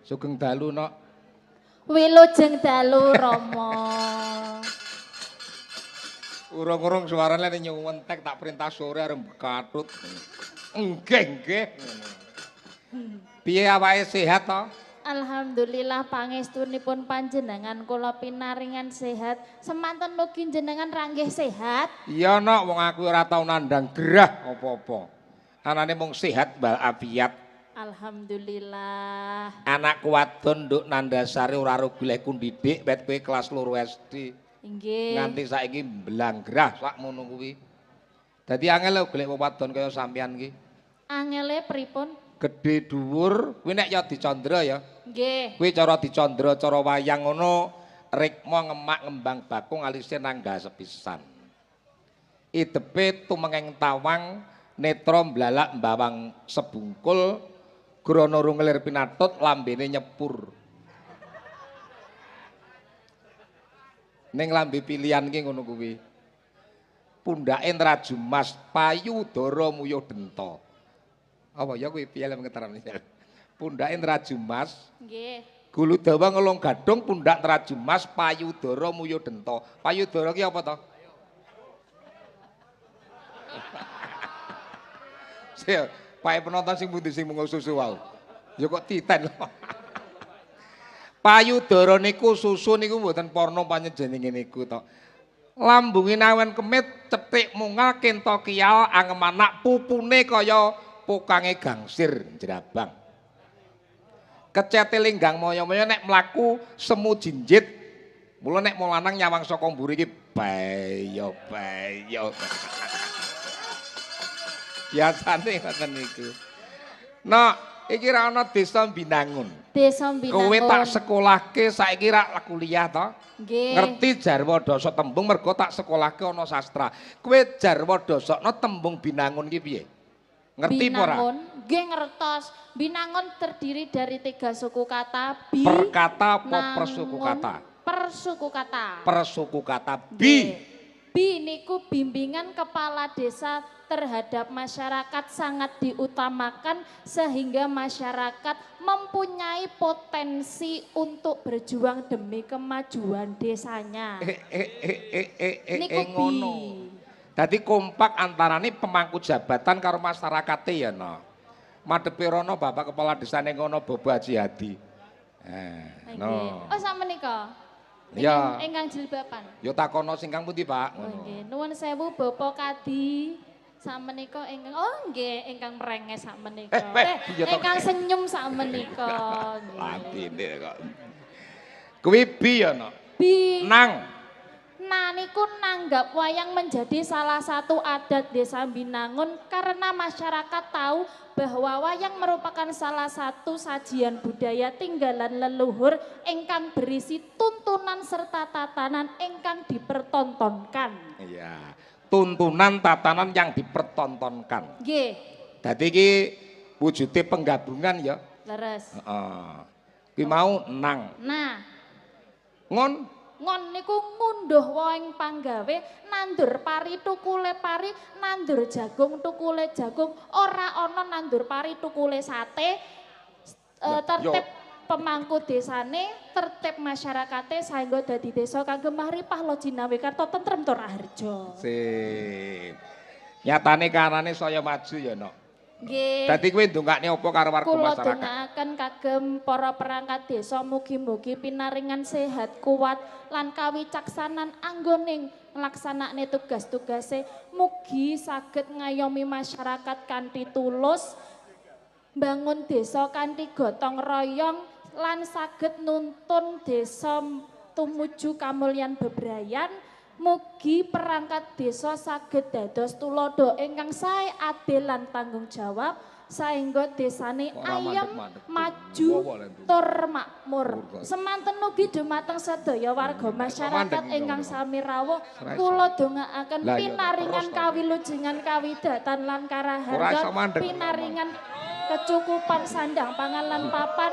Sugeng dalu nok. Wilujeng dalu Rama. Urung-urung suarane nyuwentek tak perintah sore arep bekatut. Nggih, nggih. Piye awake sehat to? Alhamdulillah pangestunipun panjenengan kula pinaringan sehat. Semanten mugi jenengan ranggih sehat. Iya nok, wong aku ora tau nandang gerah apa-apa. Anane mung sehat wal afiat. Alhamdulillah. Anakku wadon nduk Nandasari ora golehku ndidik wet kowe kelas 2 SD. Nggih. Nganti saiki mblanggrah sakmono kuwi. Dadi angel lho golek wong wadon kaya sampean iki. Angele pripun? Gedhe dhuwur, kuwi nek ya dicandra ya. Nggih. Kuwi cara dicandra cara wayang ngono rikma ngemak ngembang bakung alise nangga sepisan. Idepe tumengeng tawang netra mblalak mbawang sebungkul grono rungelir pinatut lambene nyepur. Ning lambe pilihan ki ngono kuwi. Pundhake nraju mas payu dara muyuh denta. Apa ya kuwi piye lek ngeterane. Pundhake nraju mas. Nggih. Gulu dawa ngelung gadhung pundhak nraju mas payu dara muyuh denta. Payu dara ki apa to? Sik. Pae penonton sing pundi sing mung susu wau. Ya kok titen. Payudara niku susu niku mboten porno panjenengane niku to. Lambunge nawen kemit cethik mungal kenta kiyal angemanak pupune kaya pokange gangsir njrabang. Kecete linggang moyo-moyo nek mlaku semu jinjit. Mula nek mau lanang nyawang saka mburi iki bayo bayo. Biasane ngoten niku. Nok, iki ra ana desa Binangun. Desa Binangun. Kowe tak sekolahke saiki ra kuliah to? Nggih. Ngerti jarwa dasa tembung mergo tak sekolahke ana sastra. Kowe jarwa dasakna tembung Binangun ki piye? Ngerti apa ora? Binangun, nggih ngertos. Binangun terdiri dari 3 suku kata. Bi, per kata apa per suku kata? Per suku kata. Per suku kata bi. Bi niku bimbingan kepala desa terhadap masyarakat sangat diutamakan sehingga masyarakat mempunyai potensi untuk berjuang demi kemajuan desanya. Niku ngono. Dadi kompak antarane pemangku jabatan karo masyarakate ya no. Madhepe rono Bapak Kepala Desane ngono Bobo Haji Hadi. No. Oh sakmenika. Ya. Ingkang jilbaban. Ya takono sing kang pundi, Pak? Oh nggih, nuwun sewu Bapak Kadi. Sakmenika ingkang oh nggih ingkang mrenges sakmenika. Ingkang senyum sakmenika. Lantine kok. Kuwi bi ya no. Bi. Nang. Nah niku nanggap wayang menjadi salah satu adat Desa Binangun karena masyarakat tahu bahwa wayang merupakan salah satu sajian budaya tinggalan leluhur ingkang berisi tuntunan serta tatanan ingkang dipertontonkan. Iya, tuntunan tatanan yang dipertontonkan. Nggih. Dadi iki wujude penggabungan ya. Leres. Heeh. Kuwi mau nang. Nah. Ngon. Ngon niku ngunduh wohing panggawe, nandur pari tukule pari, nandur jagung tukule jagung, ora ana nandur pari tukule sate. Tertib pemangku desane, tertib masyarakate saengga dadi desa kang gemah ripah lo jinawe karta tentrem tur raharja. Sip. Nyatane kanane saya maju ya, Nok. Nggih. Dadi kowe ndongakne apa karo warga masyarakat? Kula dongaaken kagem para perangkat desa mugi-mugi pinaringan sehat kuat lan kawicaksanan anggone nglaksanakne tugas-tugase, mugi saged ngayomi masyarakat kanthi tulus, mbangun desa kanthi gotong royong lan saged nuntun desa tumuju kamulyan bebrayan. Mugi perangkat desa saged dados tuladha ingkang sae adil lan tanggung jawab saengga desane ayem maju tur makmur. Semanten ugi dumateng sedaya warga masyarakat ingkang sami rawuh, kula dongaaken pinaringan kawilujengan kawidatan lan karaharjan, pinaringan kecukupan sandang pangan lan papan,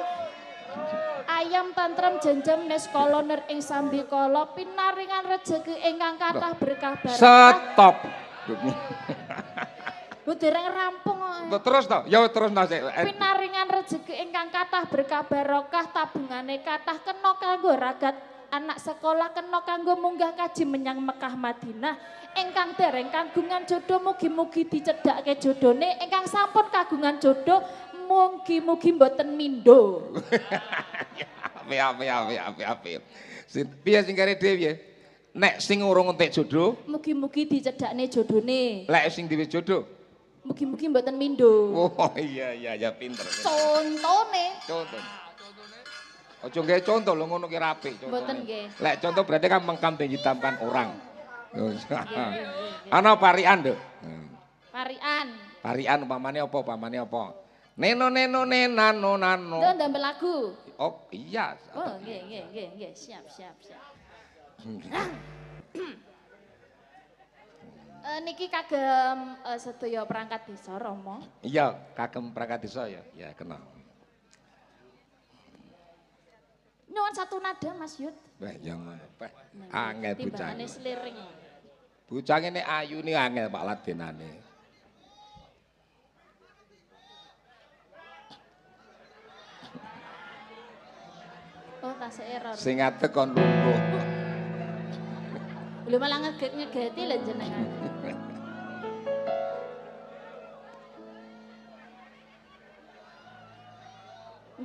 ayam tentrem jenjem neskala ner ing sambikala, pinaringan rejeki ingkang kathah berkah barokah. Stop. Bu dereng rampung kok. Terus to, ya terus to sik. Pinaringan rejeki ingkang kathah berkah barokah, tabungane kathah kena kanggo ragat anak sekolah, kena kanggo munggah kaji menyang Mekah Madinah. Ingkang dereng kagungan jodoh mugi-mugi dicedhake jodhone, ingkang sampun kagungan jodoh mugi-mugi mboten mindo. Ape ape ape ape. Piye sing kare dhewe piye? Nek sing urung entek jodoh, mugi-mugi dicedhakne jodhone. Lek sing duwe jodoh, mugi-mugi mboten mindo. Oh iya iya ya pinter. Contone. Contoh. Aja nggawe contoh lho ngono ki ra apik. Mboten nggih. Lek contoh berarti kan mengkambing hitamkan orang. Ana parian, Nduk. Parian. Parian umpamane apa? Umpamane apa? Neno neno nenano nano. Nduk ndamel lagu. Oh iya. Oh nggih nggih nggih nggih siap siap siap. Niki kagem sedaya perangkat desa Rama. Iya, kagem perangkat desa ya. Ya kenal. Nyuwun satu nada Mas Yud. Wah, ya ngono. Angel bocah. Timbangane sliring. Bocah ngene ayune angel Pak ladenane. Oh, tasih error. Sing ngadeg kon lungguh. Lho malah ngeget-ngegeti lho jenengan.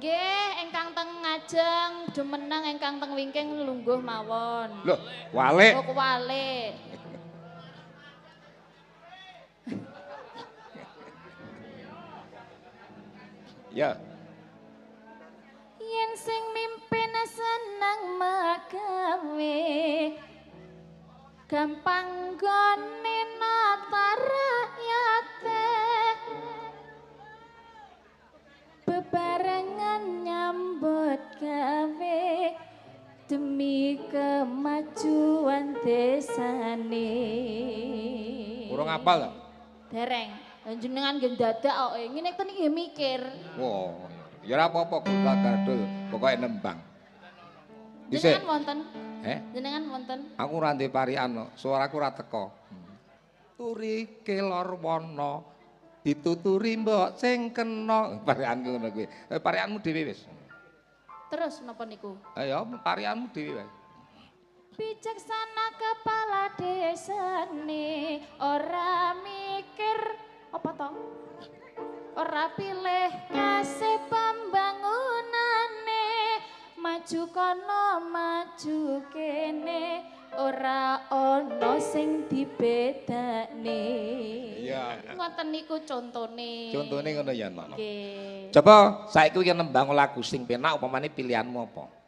Nggih, ingkang teng ngajeng jumeneng ingkang teng wingking lungguh mawon. Lho, walik. Oh, kuwalik. Ya. Yen sing mimpin seneng megawe, gampang gone nata rakyate, bebarengan nyambut gawe demi kemajuan desane. Urung apal to? Dereng. Jenengan nggih dadak kok ngene ten iki mikir. Oh, ya ora apa-apa kula gardul, pokoke nembang. Jenengan wonten? Jenengan wonten? Aku ora ndek parikan, suaraku ora teko. Turi kelor wana dituturi mbok sing kena. Parikanku ngono kuwi. Parikanmu dhewe wis. Terus napa niku? Ya parikanmu dhewe wae. Bijaksana kepala desane, ora mikir apa to? Ora pilih kasih pembangunane, maju kono maju kene, ora ana sing dibedakne. Iya. Ngoten niku contone. Contone ngono ya, Nono. Nggih. Coba saiki yen nembang lagu sing penak upamane pilihanmu apa?